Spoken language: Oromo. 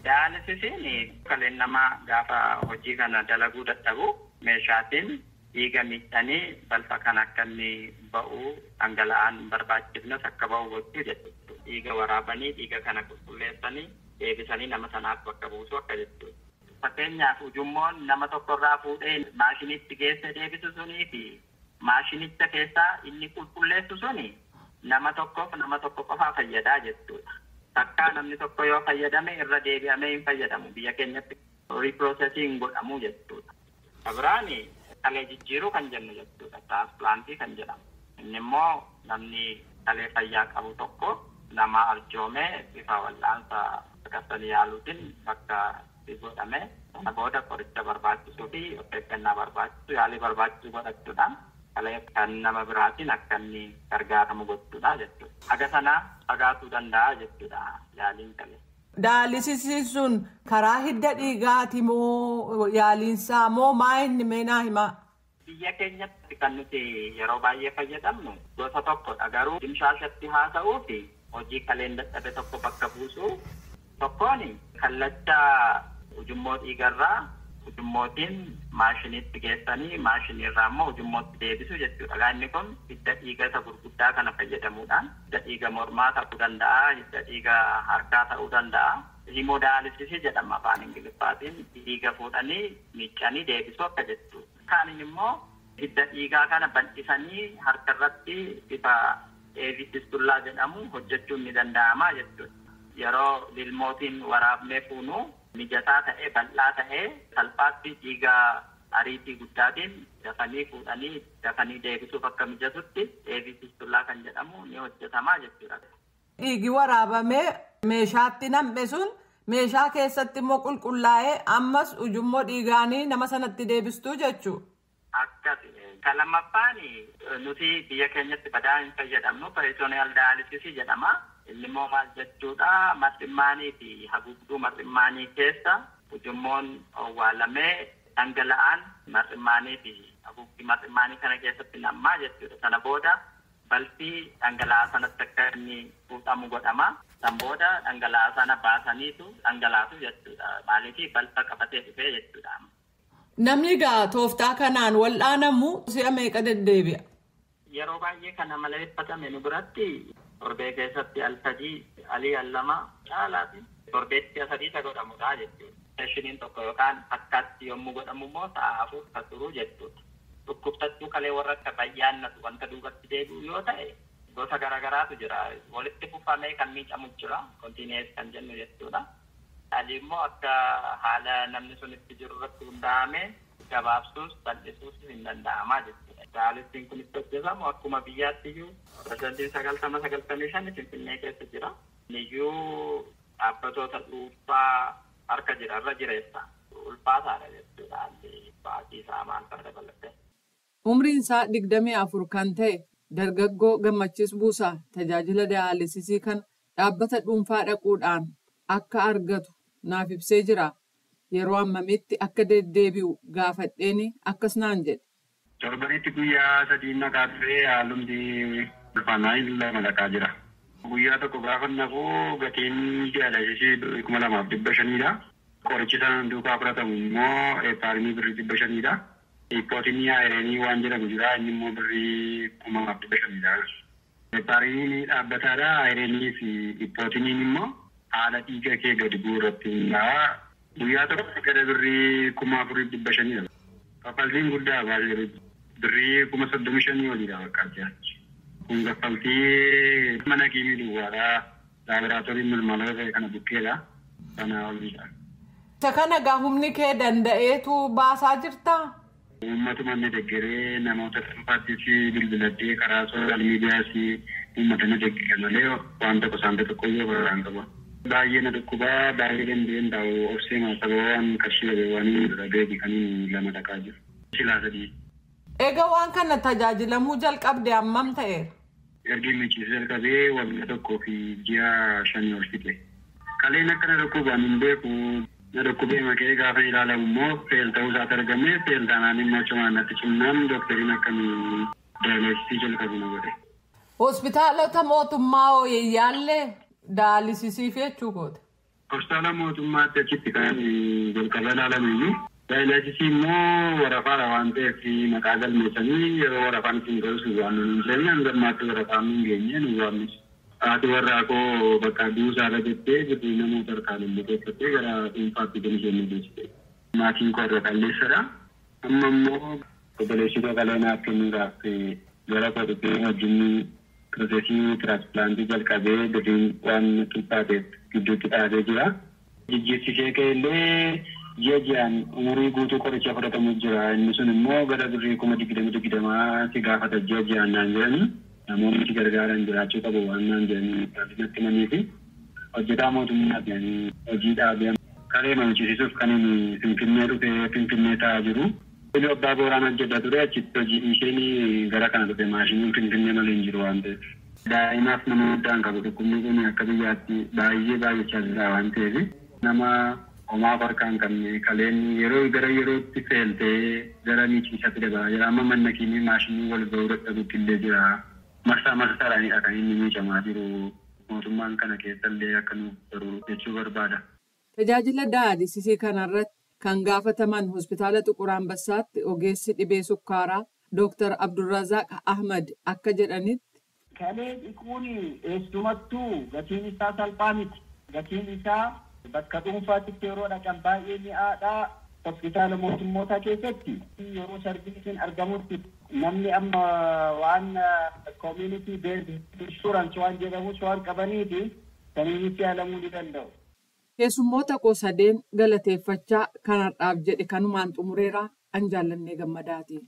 Daayalisisiin kaleen namaa gaafa hojii kana dalaguu dadhabu meeshaatiin dhiiga miidhanii balfa kan akka inni ba'u dhangala'aan barbaachifnes akka ba'u gochuu jechuudha. Dhiiga waraabanii dhiiga kana qulqulleessanii deebisanii nama sanaaf bakka buusu akka jechuudha. Fakkeenyaaf ujummoon nama tokkorraa fuudhee maashinitti geesse deebisu sunii fi maashinicha keessaa inni qulqulleessu suni nama tokkoof nama tokko qofaa fayyadaa jechuudha. Takkaa namni tokko yoo fayyadame irra deebi'amee hin fayyadamu biyya keenyatti riipiroosesii godhamu jechuudha. Kabiraani kalee jijjiiruu kan jennu jechuudha. Tiraanspiraantii kan jedhamu. Inni immoo namni kalee fayyaa qabu tokko nama arjoomee bifa wal'aansa baqaqsanii yaaluutiin bakka godhame sana booda qoricha barbaachisuu fi of eeggannaa barbaachisu yaalii barbaachisu godhachuudhaan kalee kan nama biraatiin akka inni gargaaramu gochuudha jechuudha. Haga sanaa fagaatuu danda'a jechuudha yaaliin kalee. Daayalisisiin sun karaa hidda dhiigaati moo yaaliinsaa moo maa inni meenaa himaa? Biyya keenyatti kan nuti yeroo baay'ee fayyadamnu gosa tokkodha garuu dimshaashatti haa ta'uu fi hojii kaleen dadhabe tokko bakka buusu tokkoon kallacha ujummoo dhiigarraa ujummootiin maashiniitti geessanii maashiniirraa immoo ujummootti deebisu jechuudha. Inni kun hidda dhiiga isa gurguddaa kana fayyadamuudhaan hidda dhiiga mormaa ta'uu danda'a, hidda dhiiga harkaa ta'uu danda'a. Himodaalisisii jedhama afaan Ingiliffaatiin dhiiga fuudhanii miiccanii deebisuu akka jechuudha. Kaaniin immoo hidda dhiigaa kana bal'isanii harka irratti bifa eevististullaa jedhamu hojjechuun ni danda'ama jechuudha. Yeroo lilmootiin waraabnee fuunu mijataa ta'ee bal'aa ta'ee salphaatti dhiiga ariitii guddaatiin dafanii fuudhanii dafanii deebisuuf akka mijatutti eevististullaa kan jedhamu ni hojjetama jechuudha. Dhiigi waraabamee meeshaatti nam'e sun meeshaa keessatti immoo qulqullaa'ee ammas ujummoo dhiigaanii nama sanatti deebistuu jechuudha. Akkas kan lammaffaan nuti biyya keenyatti badaa hin fayyadamnu peritoneal dialysis jedhama. Inni immoo maal jechuudha mar'immaanii fi haguugduu mar'immaanii keessa ujummoon owwaalamee dhangala'aan mar'immaanii fi haguugdii mar'immaanii kana keessatti nam'aa jechuudha. Sana booda balfi dhangala'aa sanatti akka inni fuudhamu godhama. San booda dhangala'aa sana baasaniitu dhangalaasu jechuudha. Maaliif balfa qabatee dhufee jechuudha. Namni egaa tooftaa kanaan wal'aanamu si'a meeqa deddeebi'a? Yeroo baay'ee kana maleeffatame nu biratti torbee keessatti al sadii alii al lama caalaati torbeetti al sadii isa godhamudha jechuudha. Seeshiniin tokko yookaan akkaatti yommuu godhamu immoo sa'a 4 kan turu jechuudha. Dhukkubsachuu kalee warra akka bayyaannatu wanta duubatti deebi'u yoo ta'e gosa garaagaraatu jira. Walitti fufamee kan miicamu jira. Kontiinees kan jennu jechuudha. Alii immoo akka haala namni sun itti jiru irratti hundaa'ame gabaabsuus bal'isuus hin danda'amaa jechuudha. Daalisiin kun itti hojjetamu akkuma biyyaatti iyyuu 90% 95% Finfinnee keessa jira. Iyyuu dhaabbatoota dhuunfaa harka jira irra jireessa. Ulfaataadha jechuudha haalli baasii isaa maal fa'a dabalatee. Umriin isaa 24 kan ta'e dargaggoo Gammachiis Buusaa tajaajila daayalisisii kana dhaabbata dhuunfaa dhaquudhaan akka argatu naaf ibsee jira. Yeroo ammamitti akka deddeebi'u gaafadheeni akkas naan jedhe. Torbanitti guyyaa sadii naqaa ture haalumti ulfaanaa lama dhaqaa jira. Guyyaa tokko gaafa naqu gatiin daayalisisii 2500dha. Qorichi sana duukaa fudhatamu immoo heepaarinii birrii 500dha. Hippootinii ayirenii waan jedhamu jira inni immoo birrii 2500dha. Heepaariniin dhaabbataadha. Ayirenii fi hippootiniin immoo haala dhiiga kee gadi bu'u irratti hundaa'a. Guyyaa tokko gara birrii 4500dha. Kaffaltiin guddaa baay'ee birrii 35,000 oliidha bakka addaatti. Kun kaffaltii mana kiimii duwwaadha. Laaboraatoorii mirmaalota ta'e kana bukkeedha. Kana oliidha. Isa kana egaa humni kee danda'eetu baasaa jirtaa? Uummatuma inni deeggaree namoota dhuunfaattis bilbiladhee karaa sooshaal miidiyaas uummata na deeggara malee waan tokko saanta tokko iyyuu baraan qaba. Baay'ee na dhukkubaa baay'ee danda'een taa'u obseema sababa waan qarshii dhabee waan dhabee kan lama dhaqaa jiru. Silaa sadii. Egaa waan kana tajaajilamuu jalqabde hammam ta'eera? Ergi michiisuu jalqabee waggaa tokkoo fi ji'a shanii ol fixe. Kaleen akka na dhukkubaan hin beeku. Na dhukkubee makee gaafa ilaalamu immoo feel ta'uu isaatti argame feel taanaan immoo cimaan natti cimnaan dookteriin akkamii daayiliisisii jalqabu na godhe. Hospitaalota mootummaa hooyyaallee daayalisisiif jechuu goote. Hospitaala mootummaatti achitti kan jalqaba ilaalame iyyuu. Daayilaasisii immoo warafaadha waan ta'eef maqaa galmeessanii yeroo warafaan isin ga'us waan nuun hin jenne hanga ammaatti warafaan hin geenye nu waamnis. Haati warraa koo bakka duusaarra jettee birrii namoota harkaan illee keessatti gara dhuunfaatti kan isheen geessite. Maatiin koo irra qalleessadha. Amma immoo obboleessi koo kalee naaf kennuudhaaf gara koo dhufee wajjin piroosesii tiraanspilaantii jalqabee birriin waan qixxaateef gidduutti dhaabee jira. Jijjiirsisee ka'e illee ji'a ji'aan umurii guutuu qoricha fudhatamu jira. Inni sun immoo gara birrii 20,020 si gaafata ji'a ji'aan naan jedhanii namoonni si gargaaran jiraachuu qabu waan naan jedhanii natti himanii fi hojjetaa mootummaati hojii dhaabee kalee mamchisiisuuf kan inni Finfinnee dhufee Finfinnee taa'aa jiru. Iluu abbaa booraan hojjetaa ture achitti hojii isheen gara kana dhufe maashiniin Finfinnee malee hin jiru waan ta'eef. Daa'imaaf nama guddaan qabu dhukkubni kun akka biyyaatti baay'ee baay'achaa jira waan ta'eef nama homaa harkaa hin qabne kaleen yeroo gara yerootti feeltee gara miichiisatti dabalaa jira. Amma manna kiimii maashinii wal ga'uu dadhabutti illee jira. Marsaa marsaadhaanidha kan inni miicamaa jiru. Mootummaan kana keessallee akka nuuf baru jechuu barbaada. Tajaajila daayiliisisii kanarratti kan gaafataman hospitaala Xuqur Ambassaatti ogeessi dhibee sukkaaraa Dooktar Abdulrazaaq Ahmad akka jedhanitti. Kalee dhiquun eessumattuu gatiin isaa salphaa miti. Gatiin isaa bakka dhuunfaatti yeroo dhaqan baay'ee mi'aadha. Hospitaala mootummootaa keessatti yeroo sarviisiin argamutti namni amma waan community based insurance waan jedhamus waan qabaniifi saniinis yaalamuu ni danda'u. Keessummoota koo sadeen galateeffachaa kan har'aaf jedhe kanumaan xumureera an jaallannee gammadaati.